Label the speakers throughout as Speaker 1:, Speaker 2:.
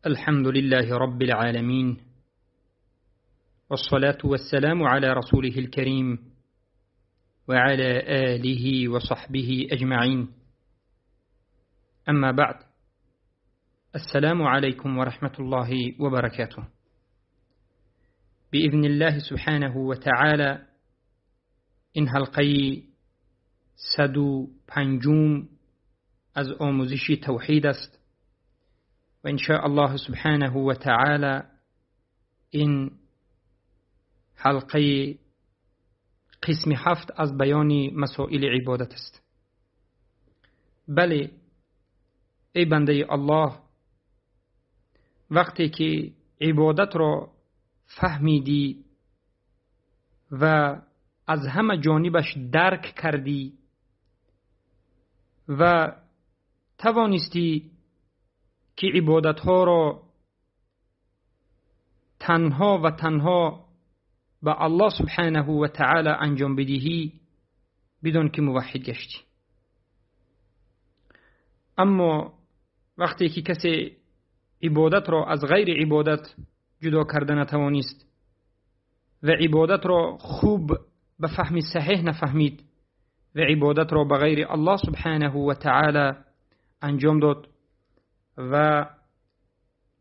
Speaker 1: الحمد لله رب العالمين، والصلاة والسلام على رسوله الكريم وعلى آله وصحبه أجمعين. أما بعد، السلام عليكم ورحمة الله وبركاته. بإذن الله سبحانه وتعالى این حلقه 105 از آموزش توحید است و ان شاء الله سبحانه و تعالی این حلقه قسم 7 از بیان مسائل عبادت است. بله ای بنده الله، وقتی که عبادت را فهمیدی و از همه جانبش درک کردی و توانستی که عبادتها را تنها و تنها به الله سبحانه و تعالی انجام بدهی، بدون که موحد گشتی. اما وقتی که کسی عبادت را از غیر عبادت جدا کرده نتوانست و عبادت را خوب به فهم صحیح نفهمید و عبادت را به غیر الله سبحانه و تعالی انجام داد و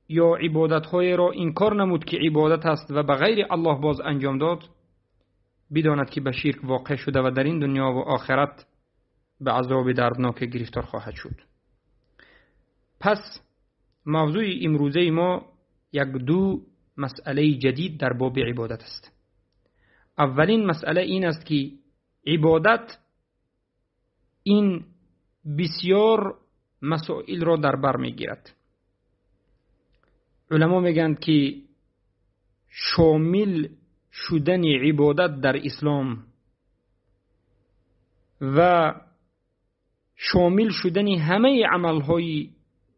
Speaker 1: یا عبادت‌های را انکار نمود که عبادت است و به غیر الله باز انجام داد، بداند که به شرک واقع شده و در این دنیا و آخرت به عذاب دردناک گرفتار خواهد شد. پس موضوع امروزه ما یک دو مسئله جدید در باب عبادت است. اولین مسئله این است که عبادت این بسیار مسائل را در بر میگیرد. علما میگند که شامل شدن عبادت در اسلام و شامل شدن همه عملهای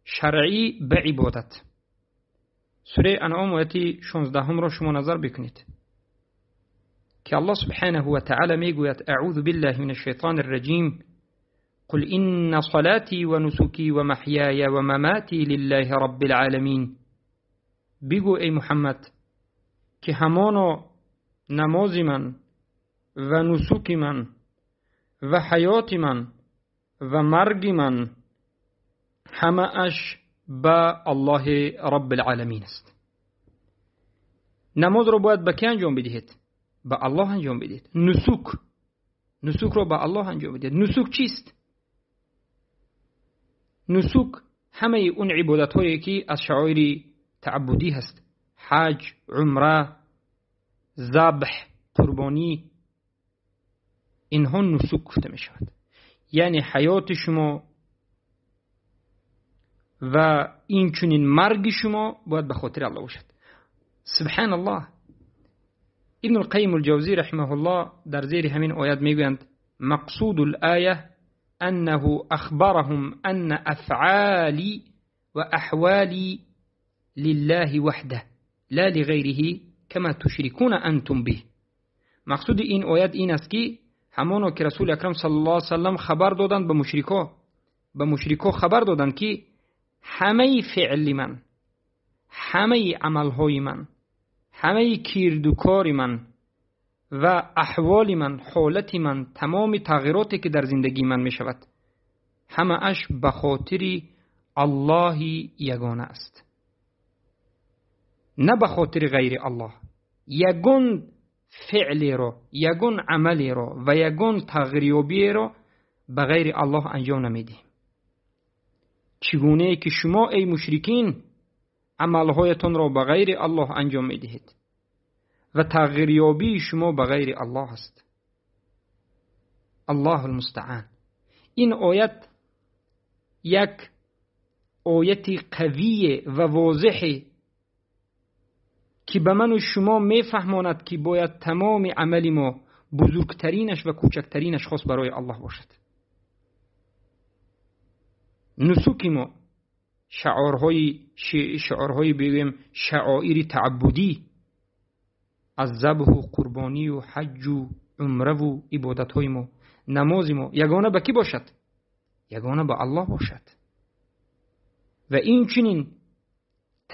Speaker 1: شرعی به عبادت. سوره انعام آیت 16 را شما نظر بکنید که الله سبحانه و تعالی میگوید: اعوذ بالله من الشیطان الرجیم، قل إن صلاتي ونسكي ومحياي ومماتي لله رب العالمين. بگو ای محمد که همانا نماز من و نسک من و حیات من و مرگ من همه اش به الله رب العالمین است. نماز رو باید به کی انجام بدهید؟ به الله انجام بدهید. نسک رو به الله انجام بدهید. نسک چیست؟ نسک همه اون عبادت هایی که از شعائر تعبدی هست، حج، عمره، ذبح، قربانی، اینها نسک گفته می شود. یعنی حیات شما و این چنین مرگ شما باید به خاطر الله باشد. سبحان الله. ابن القیم الجوزی رحمه الله در زیر همین آیت میگویند: مقصود الآیه أنه أخبرهم أن أفعالي وأحوالي لله وحده لا لغيره كما تشركون أنتم به. مقصود این آیت این است که همانا که رسول اکرم صلی الله علیه وسلم خبر دادند به مشرکا خبر دادند که همه فعل من، همه عملهای من، همه کردوکار من و احوال من، حالت من، تمام تغییراتی که در زندگی من می شود، همه اش به خاطر الله یگانه است، نه به خاطر غیر الله. یگان فعلی را، یگان عملی را و یگان تغییریابی را به غیر الله انجام نمیدیم. چگونه که شما ای مشرکین عملهایتان را به غیر الله انجام میدهید و تغییریابی شما به غیر الله است. الله المستعان. این آیت یک آیت قوی و واضح که به من و شما میفهماند که باید تمام عمل ما بزرگترینش و کوچکترینش خاص برای الله باشد. نسوک ما، شعارهای بگویم شعائر تعبدی، از ذبح و قربانی و حج و عمره و عبادتهای ما، نماز ما یگانه به کی باشد؟ یگانه به الله باشد. و این چنین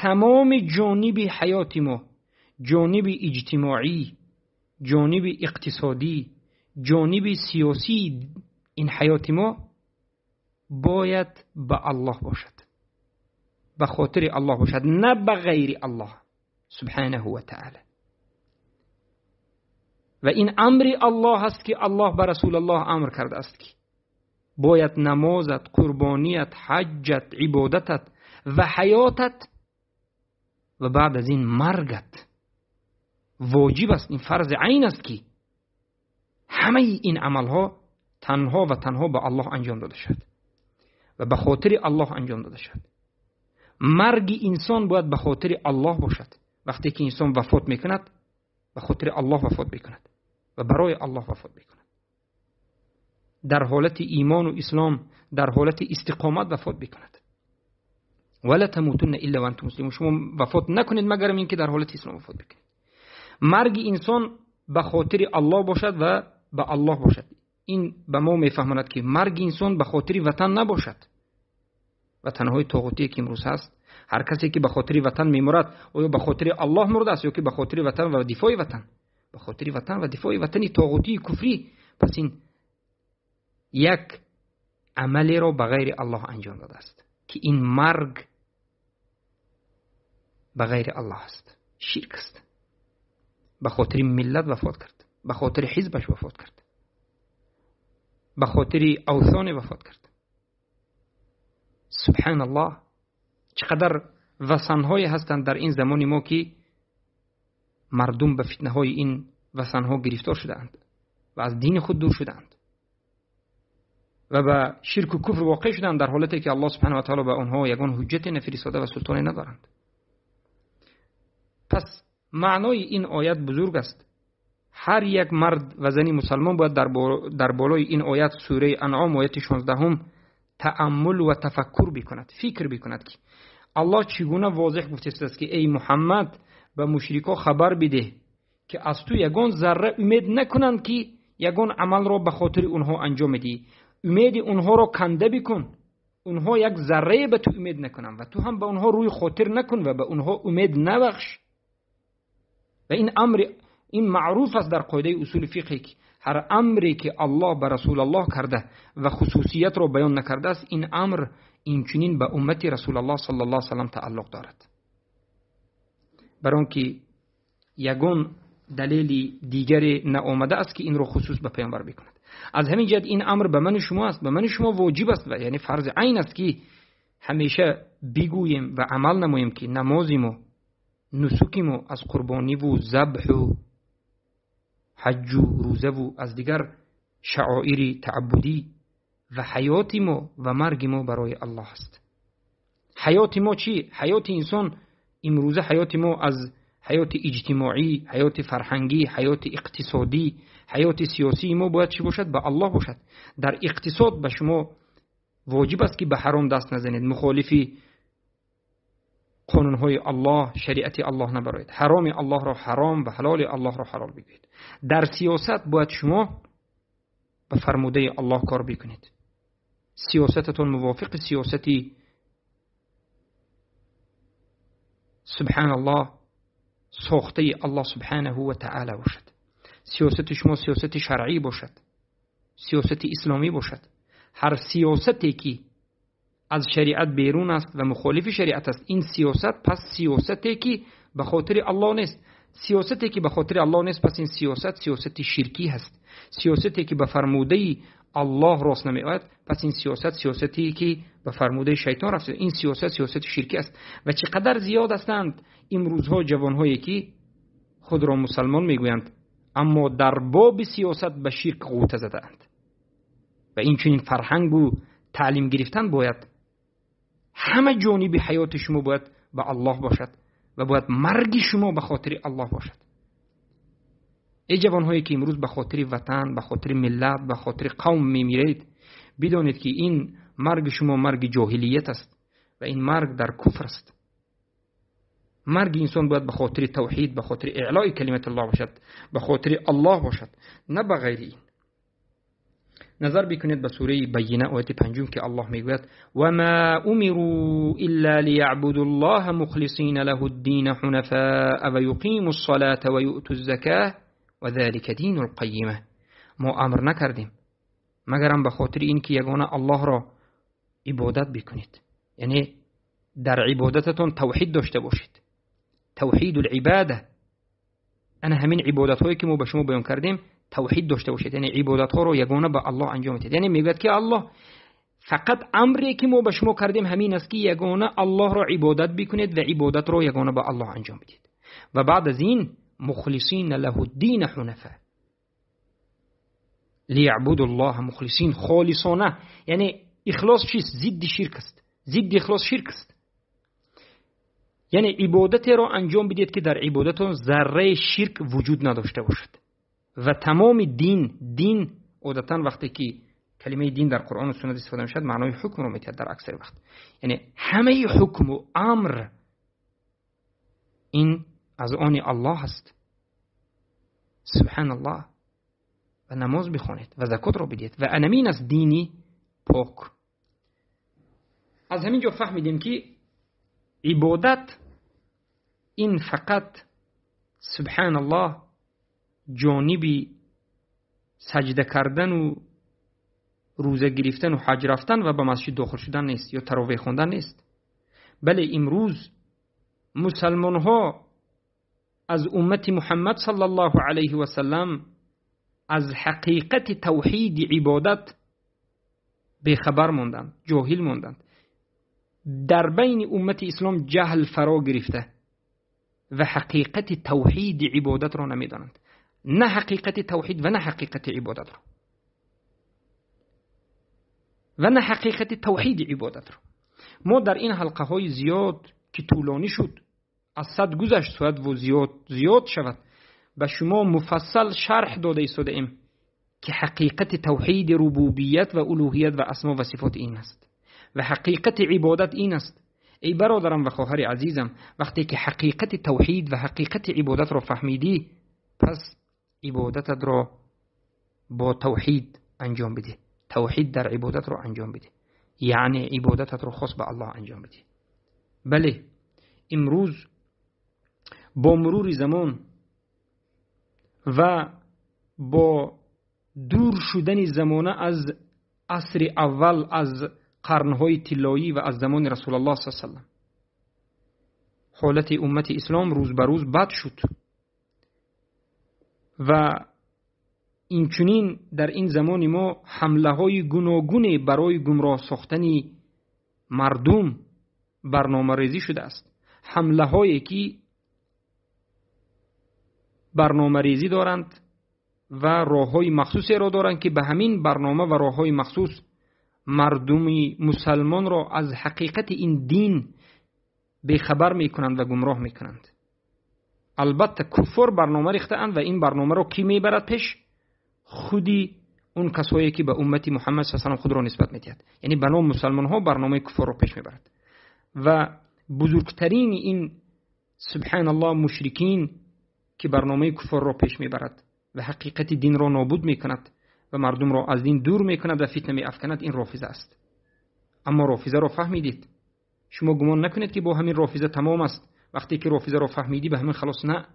Speaker 1: тамоми ҷониби ҳаёти мо, ҷониби иҷтимоӣ, ҷониби иқтисодӣ, ҷониби сиёсӣ, ин ҳаёти мо бояд ба Аллоҳ бошад, ба хотири Аллоҳ бошад, на ба ғайри Аллоҳ субҳанаҳу ва таъоло. Ва ин амри Аллоҳ аст ки Аллоҳ ба Расулуллоҳ амр кардааст ки бояд намозат, қурбоният, ҳаҷҷат, ибодатат ва ҳаётат ва баъд аз ин маргат воҷиб аст. Ин фарзи айн аст ки ҳамаи ин амалҳо танҳо ва танҳо ба Аллоҳ анҷом дода шавад ва ба хотири Аллоҳ анҷом дода шавад. Марги инсон бояд ба хотири Аллоҳ бошад. Вақте ки инсон вафот мекунад, ба хотири Аллоҳ вафот мекунад ва барои Аллоҳ вафот мекунад. Дар ҳолати имон ва ислом, дар ҳолати истиқомат вафот мекунад. ولا تموتن الا وانتم مسلمون. شما وفات نکنید مگر اینکه در حالت اسلام وفات بکنید. مرگ انسان به خاطر الله باشد و به الله باشد. این به ما میفهماند که مرگ انسان به خاطر وطن نباشد. وطنهای طاغوتی که امروز هست، هر کسی که به خاطر وطن میمرد، آیا به خاطر الله مرده است یا که به خاطر وطن و دفاع وطن؟ به خاطر وطن و دفاع وطن طاغوتی کفری. پس این یک عملی را به غیر الله انجام داده است که این مرگ به غیر الله است، شرک است. به خاطر ملت وفات کرد، به خاطر حزبش وفات کرد، به خاطر اوثان وفات کرد. سبحان الله، چقدر وثن‌های هستند در این زمان ما که مردم به فتنه‌های این وثن‌ها گرفتار شده‌اند و از دین خود دور شده‌اند و به شرک و کفر واقع شدند، در حالتی که الله سبحانه و تعالی به آنها یگان حجت نفرستاده و سلطانی ندارند. پس معنای این آیت بزرگ است. هر یک مرد و زنی مسلمان باید در بالای این آیت سوره انعام آیت 16 تأمل و تفکر بکند، فکر بکند که الله چگونه واضح گفته است که ای محمد به مشرکا خبر بده که از تو یگان ذره امید نکنند که یگان عمل را به خاطر اونها انجام بدی. امید اونها را کنده بکن، اونها یک ذره به تو امید نکنند و تو هم به اونها روی خاطر نکن و به اونها امید نبخش. و این امر، این معروف است در قاعده اصول فقه که هر امری که الله به رسول الله کرده و خصوصیت را بیان نکرده است، این امر اینچنین به امت رسول الله صلی الله علیه و سلم تعلق دارد. برای آنکه یگان دلیل دیگری نآمده است که این را خصوص به پیامبر بکند. از همین جهت این امر به من شما است، به من شما واجب است و یعنی فرض عین است که همیشه بگوییم و عمل نماییم که نماز ما، نسک ما از قربانی و ذبح و حج و روزه و از دیگر شعائر تعبدی و حیات ما و مرگ ما برای الله است. حیات ما چی؟ حیات انسان امروزه، حیات ما از حیات اجتماعی، حیات فرهنگی، حیات اقتصادی، حیات سیاسی ما باید چی باشد؟ به الله باشد. در اقتصاد به شما واجب است که به حرام دست نزنید، مخالفی قانونهای الله، شریعت الله نبرید، حرام الله را حرام و حلال الله را حلال بگویید. در سیاست باید شما به فرموده الله کار بکنید. سیاستتون موافق سیاستی سبحان الله ساخته الله سبحانه و تعالی باشد. سیاست شما سیاست شرعی باشد، سیاست اسلامی باشد. هر سیاستی که از شریعت بیرون است و مخالف شریعت است، این سیاست پس سیاستی که به خاطر الله نیست. سیاستی که به خاطر الله نیست، پس این سیاست سیاست شرکی هست. سیاستی که به فرموده الله راست نمیآید، پس این سیاست سیاستی که به فرموده شیطان رفته، این سیاست سیاست شرکی است. و چقدر زیاد هستند امروزها جوانهایی که خود را مسلمان میگویند اما در باب سیاست به شرک غوطه زده‌اند. و این چنین فرهنگ و تعلیم گرفتن باید همه جانب حیات شما باید به الله باشد و باید مرگ شما به خاطر الله باشد. ای جوانهایی که امروز به خاطر وطن، به خاطر ملت، به خاطر قوم میمیرید، بدانید که این مرگ شما مرگ جاهلیت است و این مرگ در کفر است. مرگ انسان باید به خاطر توحید، به خاطر اعلای کلمت الله باشد، به خاطر الله باشد، نه به غیر این. نظر بکنید به سوره بینه آیت 5 که الله میگوید و ما امروا الا ليعبدوا الله مخلصین له الدین حنفاء و یقیموا الصلاة و یؤتوا الزکاة و ذلك دین القیمه. ما امر نکردیم مگرم به خاطر این که یگانه الله را عبادت بکنید، یعنی در عبادتتون توحید داشته باشید، توحید العباده. انا همین عبادت هایی که ما به شما بیان کردیم توحید داشته باشید، یعنی عبادت ها رو یگانه به الله انجام بدید. یعنی میگوید که الله فقط امری که ما به شما کردیم همین است که یگانه الله را عبادت بکنید و عبادت را یگانه به الله انجام بدید. و بعد از این مخلصین له الدین حنفاء، لیعبدوا الله مخلصین، خالصانه. یعنی اخلاص چیست؟ ضد شرک است. ضد اخلاص شرک است. یعنی عبادت را انجام بدید که در عبادتتون ذره شرک وجود نداشته باشد. و تمام دین عادتا وقتی که کلمه دین در قرآن و سنت استفاده میشد معنای حکم رو میتید در اکثر وقت، یعنی همه حکم و امر این از آن الله است. سبحان الله. و نماز بخوانید و زکات رو بدید و انمین از دینی پاک. از همین جا فهمیدیم که عبادت این فقط سبحان الله جانبی سجده کردن و روزه گرفتن و حج رفتن و به مسجد داخل شدن نیست یا تراویح خواندن نیست. بله امروز مسلمان ها از امت محمد صلی الله علیه و سلم از حقیقت توحید عبادت بیخبر ماندند، جاهل ماندند. در بین امت اسلام جهل فرا گرفته و حقیقت توحید عبادت را نمیدانند، نه حقیقت توحید و نه حقیقت عبادت را و نه حقیقت توحید عبادت را. ما در این حلقه های زیاد که طولانی شد، از 100 گذشت ساعت و زیاد شود، به شما مفصل شرح داده ایستاده ایم که حقیقت توحید ربوبیت و الوهیت و اسما و صفات این است و حقیقت عبادت این است. ای برادرم و خواهر عزیزم، وقتی که حقیقت توحید و حقیقت عبادت را فهمیدی، پس عبادتت را با توحید انجام بده. توحید در عبادت را انجام بده، یعنی عبادتت را خاص به الله انجام بده. بله امروز با مرور زمان و با دور شدن زمانه از عصر اول، از قرنهای طلایی و از زمان رسول الله صلی الله علیه و سلم، حالت امت اسلام روز به روز بد شد و اینچنین در این زمان ما حمله های گوناگون برای گمراه ساختن مردم برنامه ریزی شده است. حمله هایی که برنامه ریزی دارند و راه های مخصوصی را دارند که به همین برنامه و راه های مخصوص مردم مسلمان را از حقیقت این دین بیخبر میکنند و گمراه میکنند. البته کفار برنامه ریخته‌اند و این برنامه را کی میبرد پیش؟ خودی اون کسایی که به امت محمد صلی الله علیه و خود را نسبت میدهد، یعنی به نام مسلمان ها برنامه کفار را پیش میبرد. و بزرگترین این سبحان الله مشرکین که برنامه کفار را پیش میبرد و حقیقت دین را نابود میکند و مردم را از دین دور میکند و فتنه میافکند، این رافضه است. اما رافضه را فهمیدید، شما گمان نکنید که با همین رافضه تمام است. وقتی که رافضه را فهمیدی به همین خلاص نه.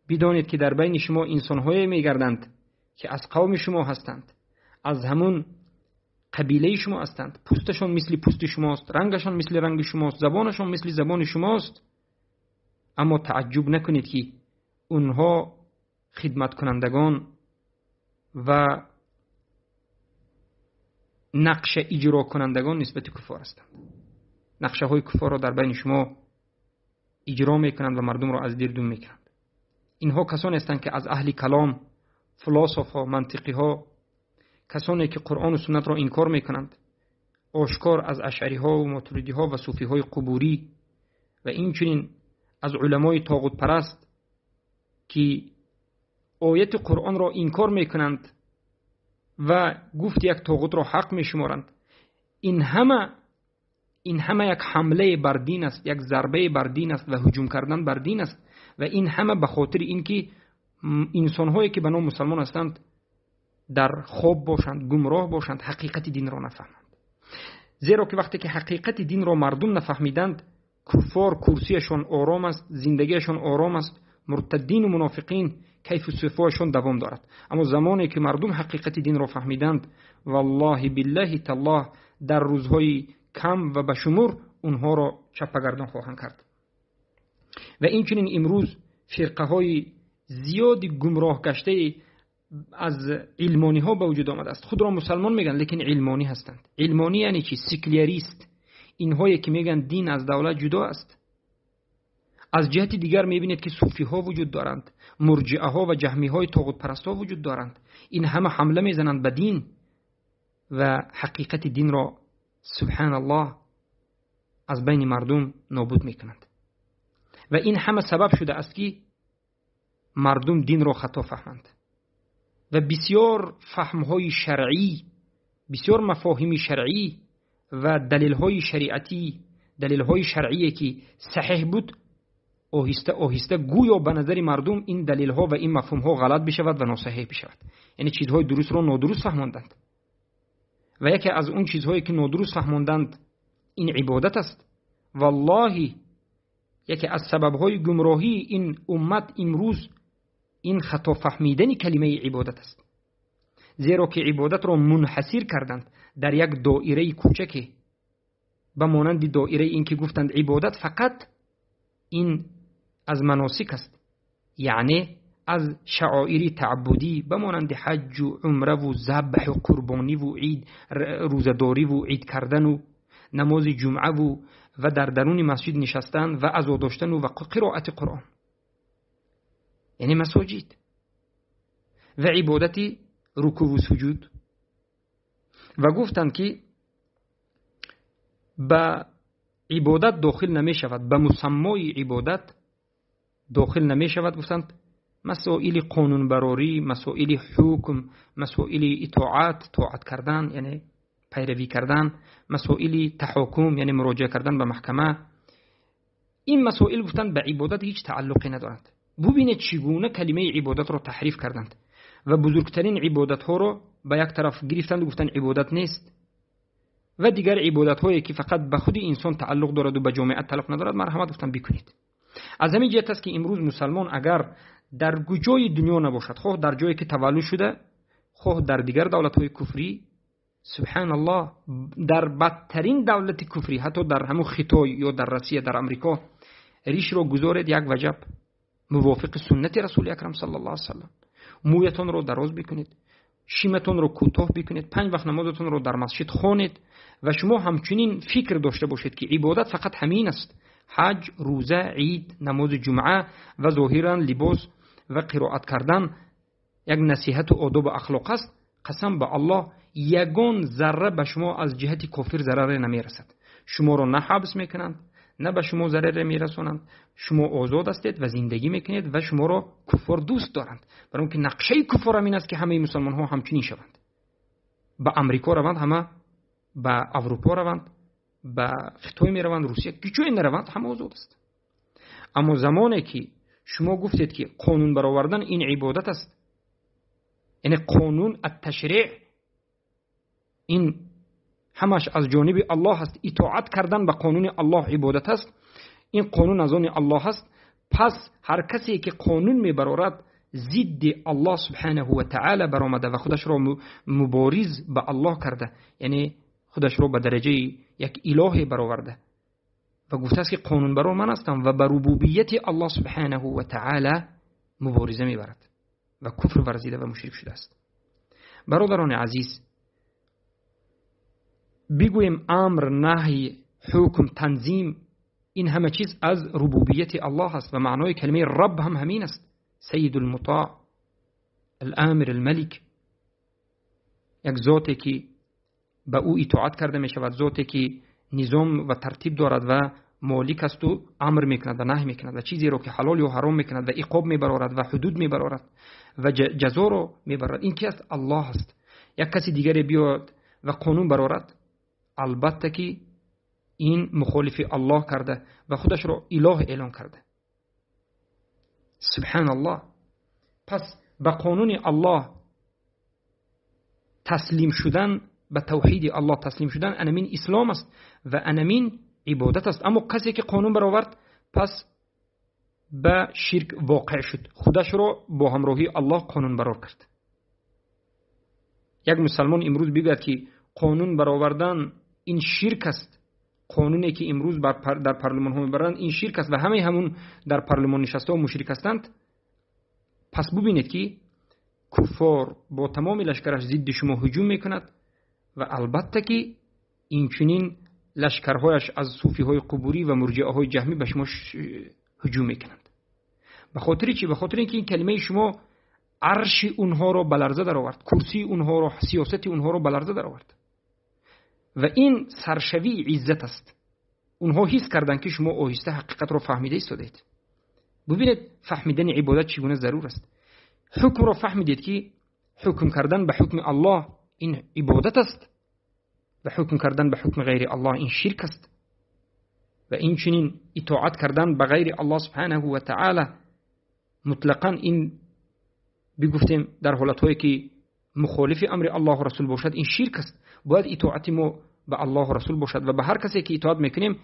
Speaker 1: بدانید که در بین شما انسان‌های میگردند که از قوم شما هستند، از همون قبیله شما هستند، پوستشان مثل پوست شماست، رنگشان مثل رنگ شماست، زبانشان مثل زبان شماست. اما تعجب نکنید که اونها خدمت کنندگان و نقش اجرا کنندگان نسبت کفار هستند. نقشه های کفار را در بین شما اجرا میکنند و مردم را از دیر دور میکنند. اینها کسانی هستند که از اهل کلام، فلسفه ها، منطقی ها، کسانی که قرآن و سنت را انکار میکنند، آشکار از اشعری ها و ماتریدی ها و صوفی های قبوری و اینچنین از علمای طاغوت پرست که آیت قرآن را انکار میکنند و گفت یک طاغوت را حق میشمارند. این همه یک حمله بر دین است، یک ضربه بر دین است و هجوم کردن بر دین است. و این همه به خاطر اینکه انسان‌هایی که به نام مسلمان هستند дар хоб бошанд, гумроҳ бошанд, ҳақиқати динро нафаҳманд. Зеро ки вақте ки ҳақиқати динро мардум нафаҳмиданд, куффор курсияшон ором аст, зиндагиашон ором аст, муртаддину мунофиқин кайфу сифоашон давом дорад. Аммо замоне ки мардум ҳақиқати динро фаҳмиданд, валлоҳи биллаҳи таллоҳ, дар рӯзҳои кам ва ба шумур онҳоро чаппагардон хоҳанд кард. Ва инчунин имрӯз фирқаҳои зиёди гумроҳ гаштаи аз илмониҳо ба вуҷуд омадааст. Худро мусалмон мегӯянд, лекин илмонӣ ҳастанд. Илмонӣ яъне чи? Секулярист. Инҳое ки мегӯянд дин аз давлат ҷудо аст. Аз ҷиҳати дигар мебинед, ки суфиҳо вуҷуд доранд, мурҷиаҳо ва ҷаҳмиҳои тоғутпарастҳо вуҷуд доранд. Ин ҳама ҳамла мезананд ба дин ва ҳақиқати динро, субҳаналлоҳ, аз байни мардум нобуд мекунанд. Ва ин ҳама сабаб шудааст, ки мардум динро хато фаҳманд. Ва бисёр фаҳмҳои шаръӣ, бисёр мафоҳими шаръӣ ва далелҳои шариатӣ, далелҳои шаръие ки саҳеҳ буд, оҳиста оҳиста гӯё ба назари мардум ин далелҳо ва ин мафҳумҳо ғалат бишавад ва носаҳеҳ бишавад. Яъне чизҳои дурустро нодуруст фаҳмонданд. Ва яке аз он чизҳое ки нодуруст фаҳмонданд ин ибодат аст. Валлоҳи, яке аз сабабҳои гумроҳии ин уммат имрӯз ин хато фаҳмидани калимаи ибодат аст. Зеро ки ибодатро мунҳасир карданд дар як доираи кӯчаке, ба монанди доираи ин ки гуфтанд ибодат фақат ин аз маносик аст, яъне аз шаоири таъаббудӣ ба монанди ҳаҷҷу умраву забҳу қурбониву ид, рӯзадориву ид кардану намози ҷумъаву ва дар даруни масҷид нишастан ва азо доштану ва қироати Қуръон, яъне масоҷид ва ибодати рукуву суҷуд. Ва гуфтанд ки ба ибодат дохил намешавад, ба мусаммои ибодат дохил намешавад, гуфтанд масоили қонунбарорӣ, масоили ҳукм, масоили итоат, тоат кардан, яъне пайравӣ кардан, масоили таҳокум, яъне муроҷиа кардан ба маҳкама. Ин масоил гуфтанд ба ибодат ҳеҷ тааллуқе надоранд. Бубинед чӣ гуна калимаи ибодатро таҳриф карданд ва бузургтарин ибодатҳоро ба як тараф гирифтанд ва гуфтанд ибодат нест, ва дигар ибодатҳое ки фақат ба худи инсон тааллуқ дорад ва ба ҷомеа тааллуқ надорад, марҳамат гуфтанд бикунед. Аз ҳамин ҷиҳат аст ки имрӯз мусалмон агар дар куҷои дунё набошад, хоҳ дар ҷое ки таваллуд шуда, хоҳ дар дигар давлатҳои куфрӣ, субҳаналлоҳ, дар бадтарин давлати куфрӣ, ҳатто дар ҳамун Хитой ё дар Россия, дар Амрико, ришро гузоред як ваҷаб мувофиқи суннати Расули Акрам саллаллоҳу алайҳи васаллам, мӯятонро дароз бикунед, шиматонро кӯтоҳ бикунед, 5 вақт намозатонро дар масҷид хонед ва шумо ҳамчунин фикр дошта бошед ки ибодат фақат ҳамин аст: ҳаҷ, рӯза, ид, намози ҷумъа ва зоҳиран либос ва қироат кардан як насиҳату одобу ахлоқ аст. Қасам ба Аллоҳ, ягон зарра ба шумо аз ҷиҳати кофир зараре намерасад. Шуморо на ҳабс мекунанд, на ба шумо зараре мерасонанд. Шумо озод ҳастед ва зиндагӣ мекунед ва шуморо куффор дӯст доранд. Барои он ки нақшаи куффор ҳамин аст ки ҳамаи мусалмонҳо ҳамчунин шаванд, ба Амрико раванд, ҳама ба Аврупо раванд, ба Хитой мераванд, Русия, ки ҷое нараванд, ҳама озод аст. Аммо замоне ки шумо гуфтед ки қонун баровардан ин ибодат аст, яъне қонун атташриъ ин ҳамаш аз ҷониби Аллоҳ аст, итоат кардан ба қонуни Аллоҳ ибодат аст, ин қонун аз они Аллоҳ аст, пас ҳар касе ки қонун мебарорад зидди Аллоҳ субҳанаҳу ва таъала баромада ва худашро мубориз ба Аллоҳ карда, яъне худашро ба дараҷаи як илоҳе бароварда ва гуфтааст ки қонунбарор ман ҳастам ва ба рубубияти Аллоҳ субҳанаҳу ва таъала мубориза мебарад ва куфр варзида ва мушрик шудааст. Бародарони азиз, бигӯем амр, наҳй, ҳукм, танзим, ин ҳама чиз аз рубубияти Аллоҳ аст ва маънои калимаи рабб ҳам ҳамин аст: сайид алмутоъ, аламир, алмалик, як зоте ки ба ӯ итоат карда мешавад, зоте ки низом ва тартиб дорад ва молик асту амр мекунад ва наҳй мекунад ва чизеро ки ҳалол ё ҳаром мекунад ва иқоб мебарорад ва ҳудуд мебарорад ва ҷазоро мебарорад. Ин ки аст? Аллоҳ аст. Як каси дигаре биёяд ва қонун барорад, албатта ки ин мухолифи Аллоҳ карда ва худашро илоҳ эълон карда. Субҳаналлоҳ. Пас ба қонуни Аллоҳ таслим шудан ба тавҳиди Аллоҳ таслим шудан анамин ислом аст ва анамин ибодат аст. Аммо касе ки қонун баровард, пас ба ширк воқеъ шуд, худашро бо ҳамроҳии Аллоҳ қонун барор кард. Як мусалмон имрӯз бигӯяд, ки қонун баровардан ин ширк аст, қонуне ки имрӯз дар парлумонҳо мебаранд ин ширк аст ва ҳамаи ҳамун дар парлумон нишастаҳо мушрик ҳастанд, пас бубинед, ки куффор бо тамоми лашкараш зидди шумо ҳуҷум мекунад ва албатта ки инчунин лашкарҳояш аз суфиҳои қубурӣ ва мурҷиаҳои ҷаҳмӣ ба шумо ҳуҷум мекунанд. Ба хотири чӣ? Ба хотири ин ки ин калимаи шумо арши онҳоро ба ларза даровард, курсии онҳоро, сиёсати онҳоро ба ларза даровард. Ва ин саршавии иззат аст. Онҳо ҳис карданд, ки шумо оҳиста ҳақиқатро фаҳмида истодаед. Бубинед, фаҳмидани ибодат чӣ гуна зарур аст. Ҳукмро фаҳмидед, ки ҳукм кардан ба ҳукми Аллоҳ ин ибодат аст ва ҳукм кардан ба ҳукми ғайри Аллоҳ ин ширк аст ва инчунин итоат кардан ба ғайри Аллоҳ субҳанаҳу ва таъала мутлақан ин бигуфтем дар ҳолатҳое ки мухолифи амри Аллоҳу расул бошад, ин ширк аст. Бояд итоати мо ба Аллоҳу расул бошад ва ба ҳар касе ки итоат мекунем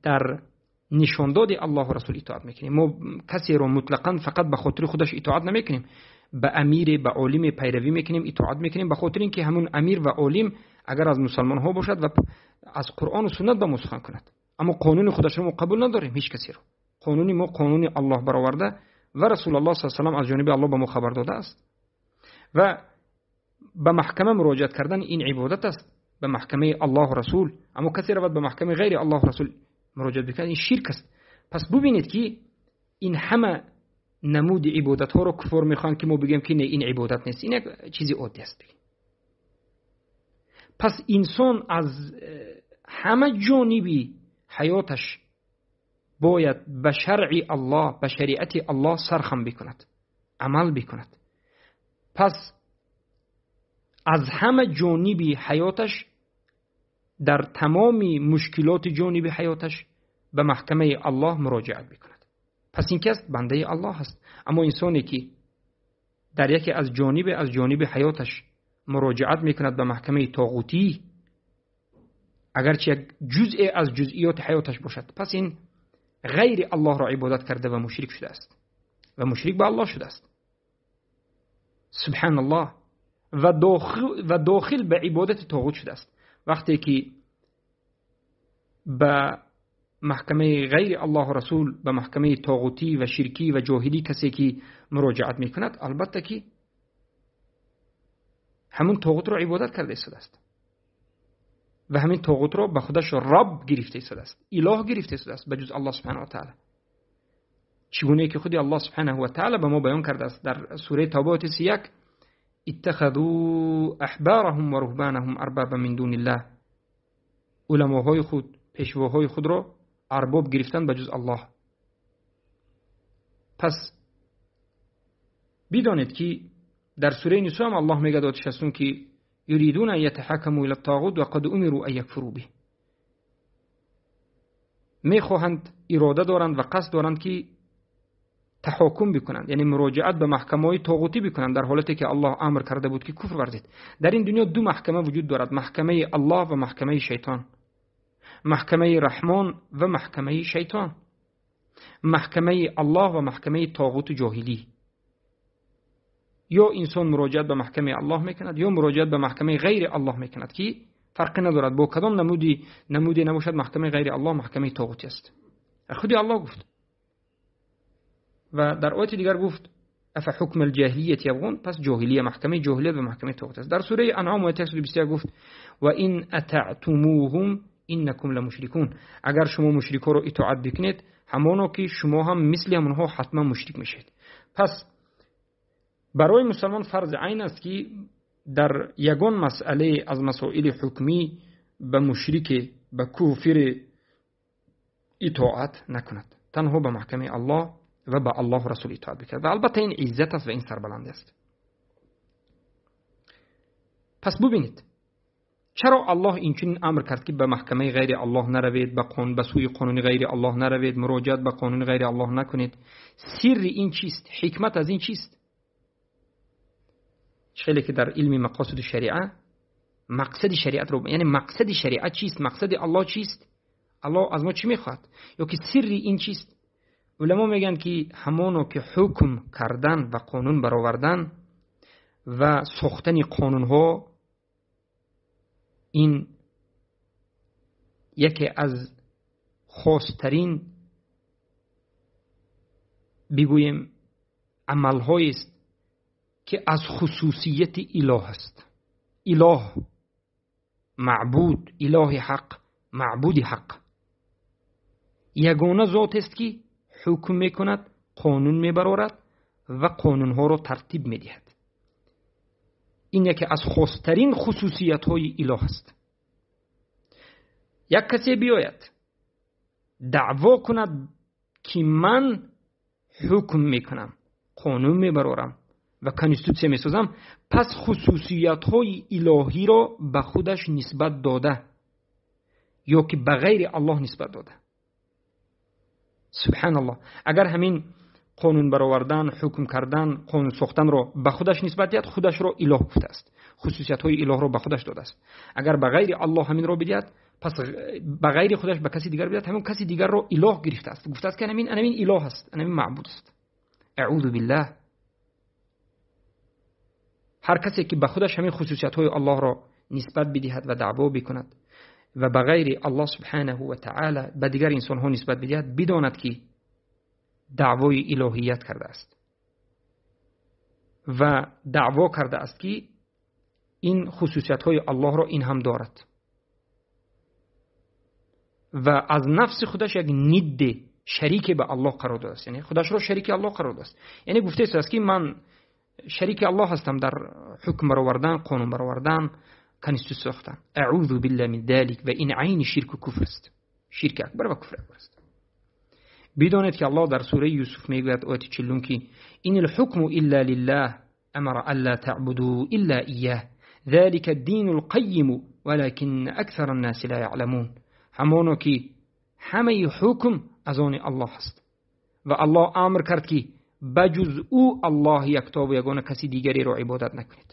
Speaker 1: дар нишондоди Аллоҳу расул итоат мекунем. Мо касеро мутлақан фақат ба хотири худаш итоат намекунем, ба амире, ба олиме пайравӣ мекунем, итоат мекунем ба хотири ин ки ҳамун амир ва олим агар аз мусалмонҳо бошад ва аз Қуръону суннат ба мо сухан кунад. Аммо қонуни худашро мо қабул надорем ҳеҷ касеро. Қонуни мо қонуни Аллоҳ бароварда ва Расулуллоҳ саллаллоҳу алайҳи васаллам аз ҷониби Аллоҳ ба мо хабар додааст. Ва ба маҳкама муроҷиат кардан ин ибодат аст, ба маҳкамаи Аллоҳу расул. Аммо касе равад ба маҳкамаи ғайри Аллоҳу расул муроҷиат бикунад, ин ширк аст. Пас бубинед, ки ин ҳама намуди ибодатҳоро куффор мехоҳанд, ки мо бигӯем, ки не, ин ибодат нест, ин як чизи оддӣ аст. Пас инсон аз ҳама ҷониби ҳаёташ бояд ба шаръи Аллоҳ, ба шариати Аллоҳ сархам бикунад, амал бикунад. Пас аз ҳама ҷониби ҳаёташ, дар тамоми мушкилоти ҷониби ҳаёташ ба маҳкамаи Аллоҳ муроҷиат бикунад. Пас ин ки аст? Бандаи Аллоҳ аст. Аммо инсоне ки дар яке аз ҷониби ҳаёташ муроҷиат мекунад ба маҳкамаи тоғутӣ, агарчи як ҷузъе аз ҷузъиёти ҳаёташ бошад, пас ин ғайри Аллоҳро ибодат карда ва мушрик шудааст ва мушрик ба Аллоҳ шудааст. Субҳаналлоҳ. Ва дохил ба ибодати тоғут шудааст. Вақте ки ба маҳкамаи ғайри Аллоҳу расул, ба маҳкамаи тоғутӣ ва ширкӣ ва ҷоҳилӣ касе ки муроҷиат мекунад, албатта ки ҳамун тоғутро ибодат карда истодааст ва ҳамин тоғутро ба худаш раб гирифта истодааст, илоҳ гирифта истодааст ба ҷуз Аллоҳ субҳанаҳу ва таъала. Чӣ гунае ки худи Аллоҳ субҳанаҳу ва таъала ба мо баён кардааст дар сураи Тавба ояти 31: иттахазу аҳбараҳум ва руҳбанаҳум арбаба мин дуниллаҳ. Уламоҳои худ, пешвоҳои худро арбоб гирифтан ба ҷуз Аллоҳ. Пас бидонед, ки дар сураи Нисо ҳам Аллоҳ мегӯяд ояти 60 ки юридуна ан ятаҳакаму ила ттоғут ва қад умиру ан якфуру биҳ. Мехоҳанд, ирода доранд ва қасд доранд, ки таҳокум бикунанд, яъне муроҷиат ба маҳкамаҳои тоғутӣ бикунанд, дар ҳолате ки Аллоҳ амр карда буд, ки куфр варзед. Дар ин дунё ду маҳкама вуҷуд дорад: маҳкамаи Аллоҳ ва маҳкамаи шайтон, маҳкамаи Раҳмон ва маҳкамаи шайтон, маҳкамаи Аллоҳ ва маҳкамаи тоғуту ҷоҳилӣ. Ё инсон муроҷиат ба маҳкамаи Аллоҳ мекунад, ё муроҷиат ба маҳкамаи ғайри Аллоҳ мекунад, ки фарқе надорад бо кадом намуде набошад, маҳкамаи ғайри Аллоҳ маҳкамаи тоғутӣ аст. Худи Аллоҳ гуфт ва дар ояти дигар гуфт: афа ҳукм алҷоҳилияти ябғун. Пас ҷоҳилия, маҳкамаи ҷоҳилият ва маҳкамаи тоғут аст. Дар сураи Анъом ояти 121 гуфт: ва ин атаътумуҳум иннакум ламушрикун. Агар шумо мушрикҳоро итоат бикунед, ҳамоно ки шумо ҳам мисли ҳамонҳо ҳатман мушрик мешавед. Пас барои мусалмон фарзи айн аст, ки дар ягон масъалае аз масоили ҳукмӣ ба мушрике, ба куфире итоат накунад, танҳо ба маҳкамаи Аллоҳ ва ба Аллоҳу расул итоат бикунад. Ва албатта ин иззат аст ва ин сарбаландӣ аст. Пас бубинед, чаро Аллоҳ инчунин амр кард, ки ба маҳкамаи ғайри Аллоҳ наравед, ба сӯи қонуни ғайри Аллоҳ наравед, муроҷиат ба қонуни ғайри Аллоҳ накунед. Сирри ин чист? Ҳикмат аз ин чист? Хеле ки дар илми мақосиди шариа мақсади шариатро, яъне мақсади шариат чист, мақсади Аллоҳ чист, Аллоҳ аз мо чӣ мехоҳад ё ки сирри ин чист. Уламо мегӯянд, ки ҳамоно ки ҳукм кардан ва қонун баровардан ва сохтани қонунҳо ин яке аз хостарин бигӯем амалҳоест, ки аз хусусияти илоҳ аст. Илоҳ маъбуд, илоҳи ҳақ, маъбуди ҳақ ягона зотест, ки ҳукм мекунад, қонун мебарорад ва қонунҳоро тартиб медиҳад. Ин яке аз хостарин хусусиятҳои илоҳ аст. Як касе биёяд даъво кунад, ки ман ҳукм мекунам, қонун мебарорам ва конститутсия месозам, пас хусусиятҳои илоҳиро ба худаш нисбат дода ё ки ба ғайри Аллоҳ нисбат дода. Субҳаналлоҳ. Агар ҳамин қонун баровардан, ҳукм кардан, қонун сохтанро ба худаш нисбат диҳад, худашро илоҳ гуфтааст, хусусиятҳои илоҳро ба худаш додааст. Агар ба ғайри Аллоҳ ҳаминро бидиҳад, пас ба ғайри худаш ба каси дигар бидиҳад, ҳамон каси дигарро илоҳ гирифтааст, гуфтааст, ки анамин илоҳ аст, анамин маъбуд аст. Аъузу биллаҳ. Ҳар касе ки ба худаш ҳамин хусусиятҳои Аллоҳро нисбат бидиҳад ва даъво бикунад ва ба ғайри Аллоҳ субҳанаҳу ва таъала ба дигар инсонҳо нисбат бидиҳад, бидонад, ки даъвои илоҳият кардааст ва даъво кардааст, ки ин хусусиятҳои Аллоҳро ин ҳам дорад ва аз нафси худаш як нидде шарике ба Аллоҳ қарор додааст, яъне худашро шарики Аллоҳ қарор додааст. Яъне гуфтааст, ки ман шарики Аллоҳ ҳастам дар ҳукм баровардан, қонун баровардан, конститутсия сохтан. Аъузу биллаҳи мин залик. Ва ин айни ширку куфр аст, ширки акбар ва куфри акбар аст. Бидонед, ки Аллоҳ дар сураи Юсуф мегӯяд, ояти 40, ки ин алҳукму илла лиллаҳ амара алла таъбуду илла ияҳ ذلك الدين القيم ولكن أكثر الناس لا يعلمون. ҳамоно ки ҳамаи ҳукм аз они Аллоҳ аст ва Аллоҳ амр кард, ки ба ҷуз ӯ Аллоҳ яктобу ягона каси дигареро ибодат накунед.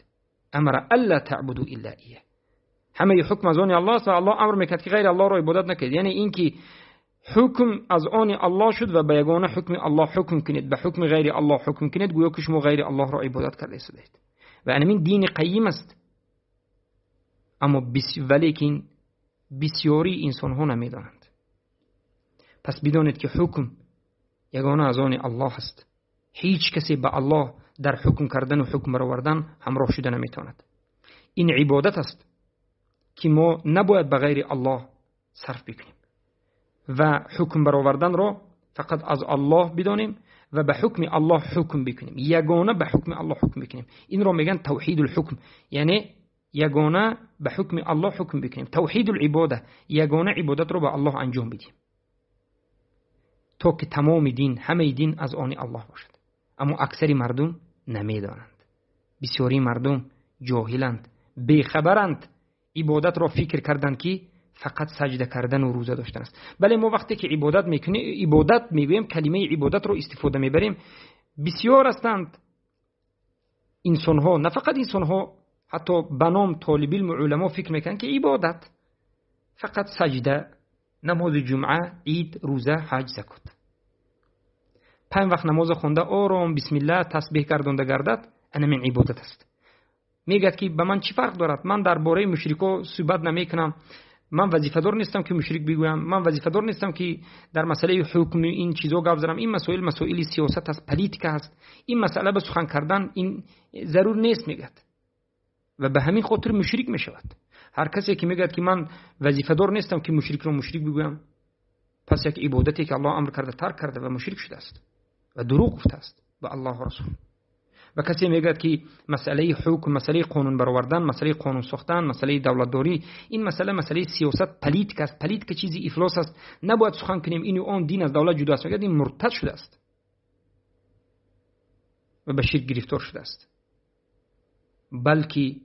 Speaker 1: Амара алла таъбуду илла ияҳ. Ҳамаи ҳукм аз они Аллоҳ аст ва Аллоҳ амр мекард, ки ғайри Аллоҳро ибодат накунед. Яъне ин ки ҳукм аз они Аллоҳ шуд ва ба ягона ҳукми Аллоҳ ҳукм кунед, ба ҳукми ғайри Аллоҳ ҳукм кунед, гӯё ки шумо ғайри Аллоҳро ибодат карда истодаед. Ва анамин дини қайим аст. Аммо валекин бисёри инсонҳо намедонанд. Пас бидонед, ки ҳукм ягона аз они Аллоҳ аст. Ҳеҷ касе ба Аллоҳ дар ҳукм кардану ҳукм баровардан ҳамроҳ шуда наметавонад. Ин ибодат аст, ки мо набояд ба ғайри Аллоҳ сарф бикунем ва ҳукм бароварданро фақат аз Аллоҳ бидонем ва ба ҳукми Аллоҳ ҳукм бикунем, ягона ба ҳукми Аллоҳ ҳукм бикунем. Инро мегӯянд тавҳидул ҳукм, яъне ягона ба ҳукми Аллоҳ ҳукм бикунем, тавҳидул ибода, ягона ибодатро ба Аллоҳ анҷом бидиҳем, то ки тамоми дин, ҳамаи дин аз они Аллоҳ бошад. Аммо аксари мардум намедонанд, бисёри мардум ҷоҳиланд, бехабаранд. Ибодатро фикр карданд, ки фақат саҷда кардану рӯза доштан аст. Бале, мо вақте ки ибодат мекунем, ибодат мегӯем, калимаи ибодатро истифода мебарем, бисёр ҳастанд инсонҳо, на фақат инсонҳо, ҳатто ба ном толибилму уламо фикр мекунанд, ки ибодат фақат саҷда, намози ҷумъа, ид, рӯза, ҳаҷ, закот. 5 вақт намоза хонда, ором бисмилла тасбеҳ гардонда гардад, анамин ибодат аст. Мегӯяд, ки ба ман чӣ фарқ дорад, ман дар бораи мушрико суҳбат намекунам, ман вазифадор нестам, ки мушрик бигӯям, ман вазифадор нестам, ки дар масъалаи ҳукми ин чизо гап занам. Ин масоил масоили сиёсат аст, политика аст, ин масъала ба сухан кардан ин зарур нест, мегӯяд. Ва ба ҳамин хотир мушрик мешавад. Ҳар касе ки мегӯяд, ки ман вазифадор нестам, ки мушрикро мушрик бигӯям, пас як ибодате ки Аллоҳ амр карда тарк карда ва мушрик шудааст ва дурӯғ гуфтааст ба Аллоҳу Расул. Ва касе мегӯяд, ки масъалаи ҳукм, масъалаи қонун баровардан, масъалаи қонун сохтан, масъалаи давлатдорӣ, ин масъала масъалаи сиёсат, политика аст, политика чизи ифлос аст, набояд сухан кунем, ину он дин аз давлат ҷудо аст, мегӯяд, ин муртад шудааст ва ба ширк гирифтор шудааст. Балки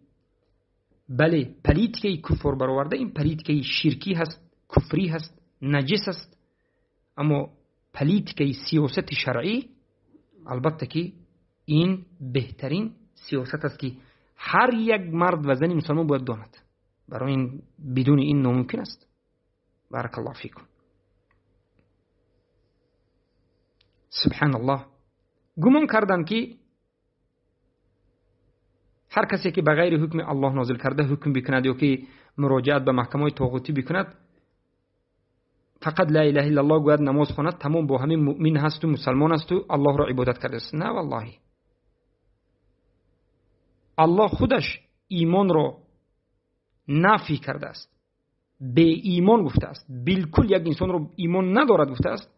Speaker 1: бале, политикаи куффор бароварда ин политикаи ширкӣ ҳаст, куфрӣ ҳаст, наҷис аст, аммо политикаи сиёсати шаръӣ албатта ки ин беҳтарин сиёсат аст, ки ҳар як мард ва зани мусулмон бояд донад. Барои ин бидуни ин номумкин аст. Барак Аллоҳ фикум. Субҳаналлоҳ. Гумон карданд ки ҳар касе ки ба ғайри ҳукми Аллоҳ нозил карда ҳукм бикунад ё ки муроҷиат ба маҳкамаҳои тоғутӣ бикунад, фақат ла илаҳа иллаллоҳ гӯяд, намоз хонад, тамом, бо ҳамин муъмин ҳасту мусалмон ҳасту Аллоҳро ибодат кардааст. На валлоҳи, Аллоҳ худаш имонро нафӣ кардааст, беимон гуфтааст, билкул як инсонро имон надорад гуфтааст,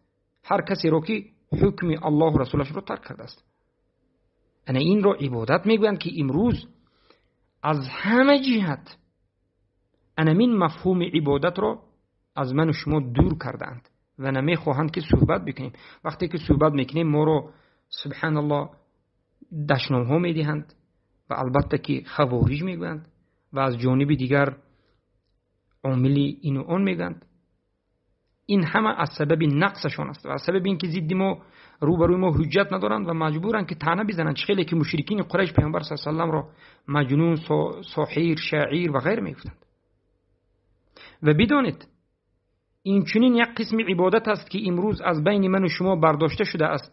Speaker 1: ҳар касеро ки ҳукми Аллоҳу расулашро тарк кардааст. Ана инро ибодат мегӯянд ки имрӯз аз ҳама ҷиҳат анамин мафҳуми ибодатро аз ману шумо дур кардаанд ва намехоҳанд ки суҳбат бикунем. Вақте ки суҳбат мекунем, моро субҳаналлоҳ дашномҳо медиҳанд ва албатта ки хавориҷ мегӯянд ва аз ҷониби дигар омили ину он мегӯянд. Ин ҳама аз сабаби нақсашон аст ва аз сабаби ин ки зидди мо рӯбарӯи мо ҳуҷҷат надоранд ва маҷбуранд ки таъна бизананд. Чӣ хеле ки мушрикини Қурайш Паёмбар саллаллоҳу алайҳи васалламро маҷнун, соҳир, шаъир ва ғайр мегуфтанд. Ва бидонед, инчунин як қисми ибодат аст ки имрӯз аз байни ману шумо бардошта шудааст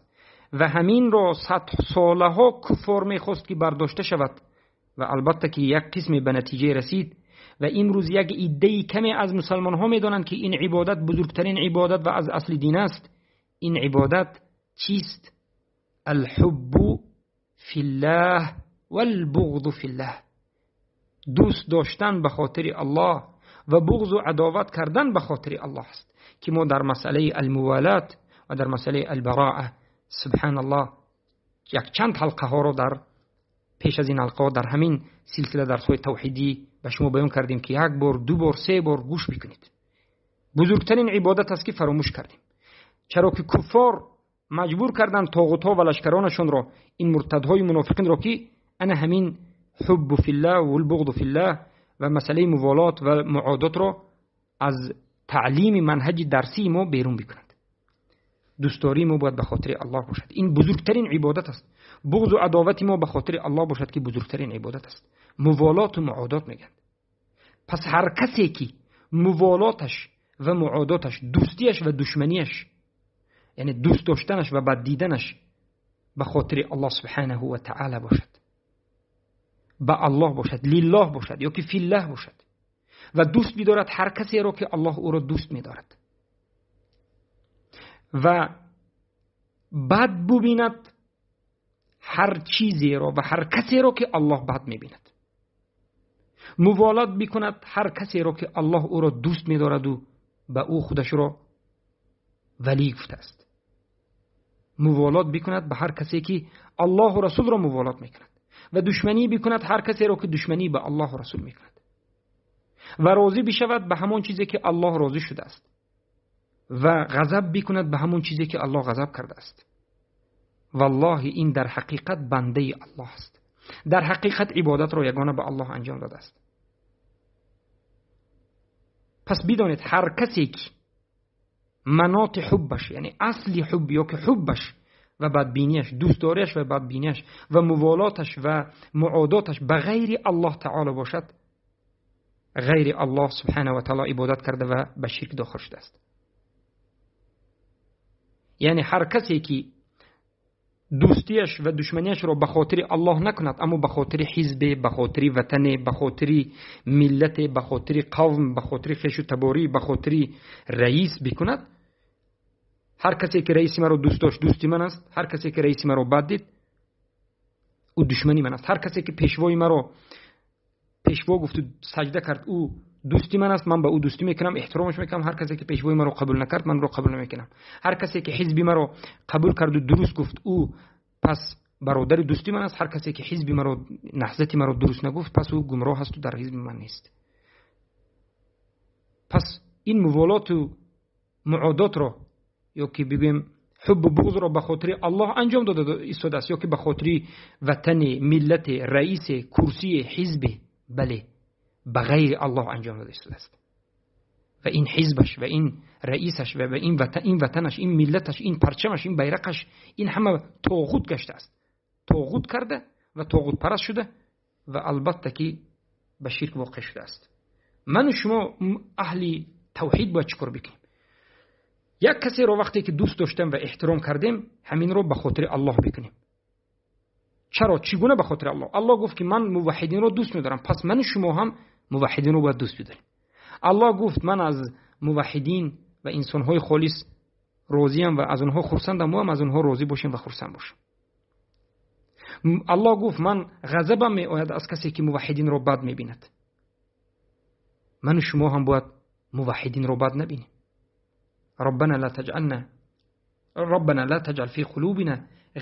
Speaker 1: ва ҳаминро садсолаҳо куффор мехост ки бардошта шавад ва албатта ки як қисме ба натиҷа расид ва имрӯз як иддаи каме аз мусалмонҳо медонанд ки ин ибодат бузургтарин ибодат ва аз асли дин аст. Ин ибодат чист? Алҳуббу филлаҳ валбуғду филлаҳ. Дӯст доштан ба хотири Аллоҳ ва буғзу адоват кардан ба хотири Аллоҳ аст ки мо дар масъалаи алмувалат ва дар масъалаи албароа субҳаналлоҳ якчанд ҳалқаҳоро дар пеш аз ин ҳалқаҳо дар ҳамин силсила дарсҳои тавҳидӣ ба шумо баён кардем ки як бор, ду бор, се бор гӯш бикунед. Бузургтарин ибодат аст ки фаромӯш кардем. Чаро ки куффор маҷбур карданд тоғутҳо ва лашкаронашонро, ин муртадҳои мунофиқинро ки ана ҳамин ҳуббу филлаҳ валбуғду филлаҳ ва масъалаи муволот ва муодотро аз таълими манҳаҷи дарсии мо берун бикунанд. Дӯстдории мо бояд ба хотири Аллоҳ бошад. Ин бузургтарин ибодат аст. Буғзу адовати мо ба хотири Аллоҳ бошад ки бузургтарин ибодат аст. Муволоту муодот мегӯянд. Пас ҳар касе ки муволоташ ва муодоташ, дӯстиаш ва душманиаш, яъне дӯст доштанаш ва бад диданаш ба хотири Аллоҳ субҳанаҳу ва таъала бошад, ба Аллоҳ бошад, лиллоҳ бошад ё ки филлаҳ бошад ва дӯст бидорад ҳар касеро ки Аллоҳ ӯро дӯст медорад ва бад бубинад ҳар чизеро ва ҳар касеро ки Аллоҳ бад мебинад, муволот бикунад ҳар касеро ки Аллоҳ ӯро дӯст медораду ба ӯ худашро валӣ гуфтааст, муволот бикунад ба ҳар касе ки Аллоҳу расулро муволот мекунад ва душманӣ бикунад ҳар касеро ки душманӣ ба Аллоҳу расул мекунад ва розӣ бишавад ба ҳамон чизе ки Аллоҳ розӣ шудааст ва ғазаб бикунад ба ҳамон чизе ки Аллоҳ ғазаб кардааст. Валлоҳи ин дар ҳақиқат бандаи Аллоҳ аст. Дар ҳақиқат ибодатро ягона ба Аллоҳ анҷом додааст. Пас бидонед ҳар касе ки маноти ҳуббаш, яъне асли ҳубб ё ки ҳуббаш ва бадбинияш, дӯстдориаш ва бадбинияш ва муволоташ ва муодоташ ба ғайри Аллоҳ таоло бошад, ғайри Аллоҳ субҳанаҳу ва таоло ибодат карда ва ба ширк дохил шудааст. Яъне ҳар касе ки дӯстиаш ва душманиашро ба хотири Аллоҳ накунад, аммо ба хотири ҳизбе, ба хотири ватане, ба хотири миллате, ба хотири қавм, ба хотири хешу таборӣ, ба хотири раис бикунад, ҳар касе ки раиси маро дӯст дошт дӯсти ман аст, ҳар касе ки раиси маро бад дид ӯ душмани ман аст, ҳар касе ки пешвои маро пешво гуфту саҷда кард ӯ дӯсти ман аст, ман ба ӯ дӯстӣ мекунам, эҳтиромаш мекунам. Ҳар касе ки пешвои маро қабул накард, ман ӯро қабул намекунам. Ҳар касе ки ҳизби маро қабул карду дуруст гуфт, ӯ пас бародари дӯсти ман аст. Ҳар касе ки ҳизби маро, наҳзати маро дуруст нагуфт, пас ӯ гумроҳ асту дар ҳизби ман нест. Пас ин муволоту муодотро ё ки бигӯем ҳуббу буғзро ба хотири Аллоҳ анҷом дода истодааст ё ки ба хотири ватане, миллате, раисе, курсие, ҳизбе, бале, ба ғайри Аллоҳ анҷом дода истодааст. Ва ин ҳизбаш ва ин раисаш ва ин ватанаш, ин миллаташ, ин парчамаш, ин байрақаш, ин ҳама тоғут гаштааст. Тоғут карда ва тоғутпараст шуда ва албатта ки ба ширк воқеъ шудааст. Ману шумо аҳли тавҳид бояд чӣ кор бикунем? Як касеро вақте ки дӯст доштем ва эҳтиром кардем, ҳаминро ба хотири Аллоҳ бикунем. Чаро? Чӣ гуна ба хотири Аллоҳ? Аллоҳ гуфт ки ман муваҳҳидинро дӯст медорам, пас ману шумо ҳам муваҳҳидинро бояд дӯст бидорем. Аллоҳ гуфт ман аз муваҳҳидин ва инсонҳои холис розиям ва аз онҳо хурсандам, мо ҳам аз онҳо розӣ бошем ва хурсанд бошем. Аллоҳ гуфт ман ғазабам меояд аз касе ки муваҳҳидинро бад мебинад. Ману шумо ҳам бояд муваҳҳидинро бад набинем. ربنا لا تجعل في قلوبنا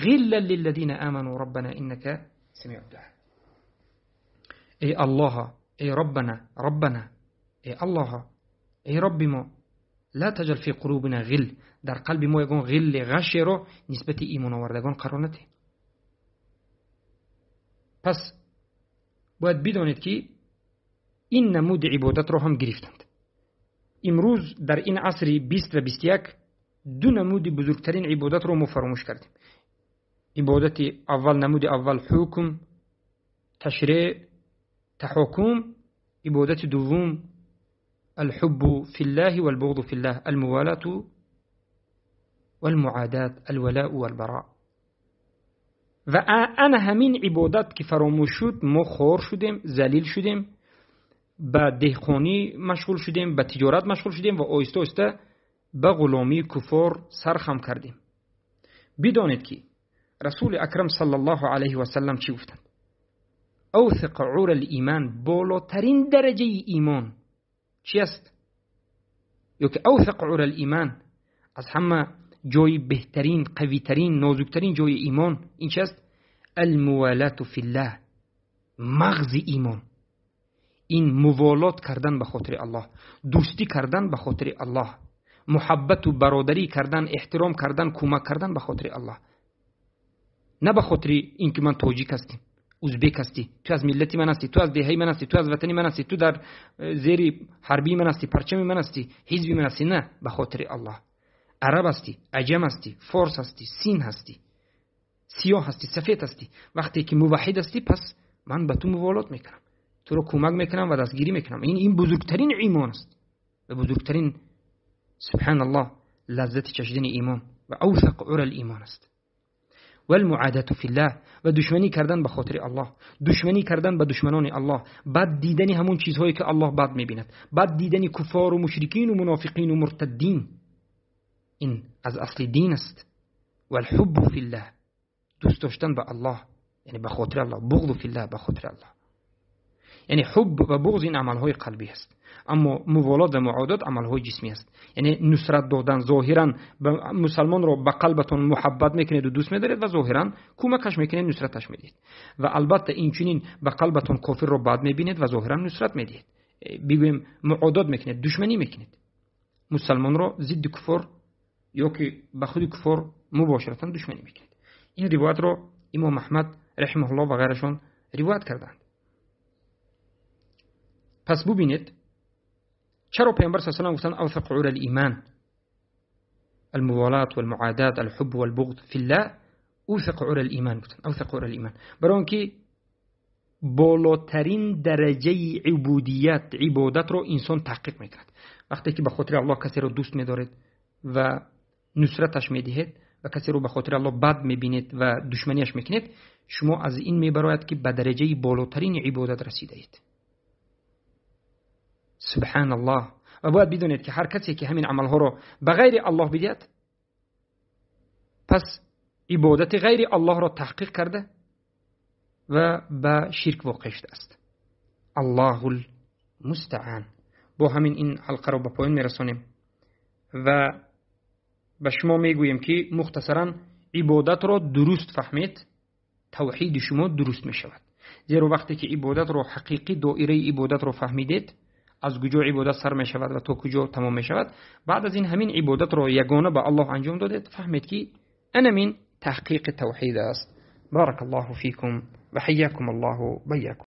Speaker 1: غلا للذين آمنوا ربنا إنك سميع الدعاء. ای الله، ای ربنا، ربنا، ای الله، ای رب ما، لا تجعل في قلوبنا غل، در قلب ما یگان غل غش را نسبت ایمان آوردگان قرار نده. پس باید بدانید که این نمود عبادت را هم گرفتند. امروز در این عصر 20 و 21 دو نمود بزرگترین عبادت را ما فراموش کردیم. عبادت اول، نمود اول حکم، تشریع، تحکم. عبادت دوم الحب في الله والبغض في الله، الموالاة والمعاداة، الولاء والبراء. و انا همین عبادت که فراموش شد، ما خور شدیم، ذلیل شدیم، به دهقانی مشغول شدیم، به تجارت مشغول شدیم و آهسته آهسته به غلامی کفار سرخم کردیم. بدانید که رسول اکرم صلی الله علیه و سلم چی گفتند؟ اوثق عور الایمان، بالاترین درجه ایمان چی است؟ یا که اوثق عور الایمان، از همه جای بهترین، قویترین، نازکترین جای ایمان این چی است؟ الموالات فی الله، مغز ایمان. این موالات کردن به خاطر الله، دوستی کردن به خاطر الله، محبت و برادری کردن، احترام کردن، کمک کردن به خاطر الله، نه به خاطر اینکه من تاجیک هستم، ازبک هستی، تو از ملت من هستی، تو از دهه من هستی، تو از وطن من هستی، تو در زیر حربی من هستی، پرچم من هستی، حزب من هستی. نه، به خاطر الله. عرب هستی، عجم هستی، فارس هستی، سین هستی، سیاه هستی، سفید هستی، وقتی که موحد هستی پس من به تو موالات میکنم، تو رو کمک میکنم و دستگیری میکنم. این بزرگترین ایمان است و بزرگترین سبحان الله لذت چشیدن ایمان و اوثق عر الایمان است. والمعادات فی الله، و دشمنی کردن به خاطر الله، دشمنی کردن به دشمنان الله، بد دیدن همون چیزهایی که الله بد میبیند، بد دیدن کفار و مشرکین و منافقین و مرتدین، این از اصل دین است. والحب فی الله، دوست داشتن به الله، یعنی به خاطر الله، بغض فی الله، به خاطر الله. یعنی حب و بغض این عملهای قلبی است، اما موالات و معادات عملهای جسمی است. یعنی نصرت دادن ظاهرا مسلمان را به قلبتون محبت میکنید و دوست میدارید و ظاهرا کمکش میکنید، نصرتش میدید. و البته این چنین به قلبتون کافر را بد میبینید و ظاهرا نصرت میدید، بگوییم معادات میکنید، دشمنی میکنید. مسلمان را ضد کفر یا که به خود کفر مباشرتا دشمنی میکنید. این روایت را امام احمد رحمه الله و غیرشون روایت کردند. پس ببینید چرا پیامبر صلی الله علیه و سلم گفتن اوثق عور الایمان، الموالات والمعادات، الحب والبغض فی الله، اوثق عور الایمان گفتن، اوثق عور الایمان، برای اینکه بالاترین درجه عبودیت، عبادت رو انسان تحقیق میکند. وقتی که به خاطر الله کسی رو دوست میدارید و نصرتش میدهید و کسی رو به خاطر الله بد میبینید و دشمنیش میکنید، شما از این میبراید که به درجه بالاترین عبادت رسیده اید. سبحان الله. و باید بدونید که هر کسی که همین عملها رو به غیر الله بدهد، پس عبادت غیر الله را تحقیق کرده و به شرک واقع شده است. الله المستعان. با همین این حلقه را به پایان میرسانیم و به شما میگوییم که مختصرا عبادت را درست فهمید، توحید شما درست میشود. زیرا وقتی که عبادت را حقیقی، دایره عبادت را فهمیدید، از کجا عبادت سر می شود و تا کجا تمام می شود، بعد از این همین عبادت را یگانه به الله انجام دادید، فهمید که این تحقیق توحید است. بارک الله فیکم و حیاکم الله بیاکم.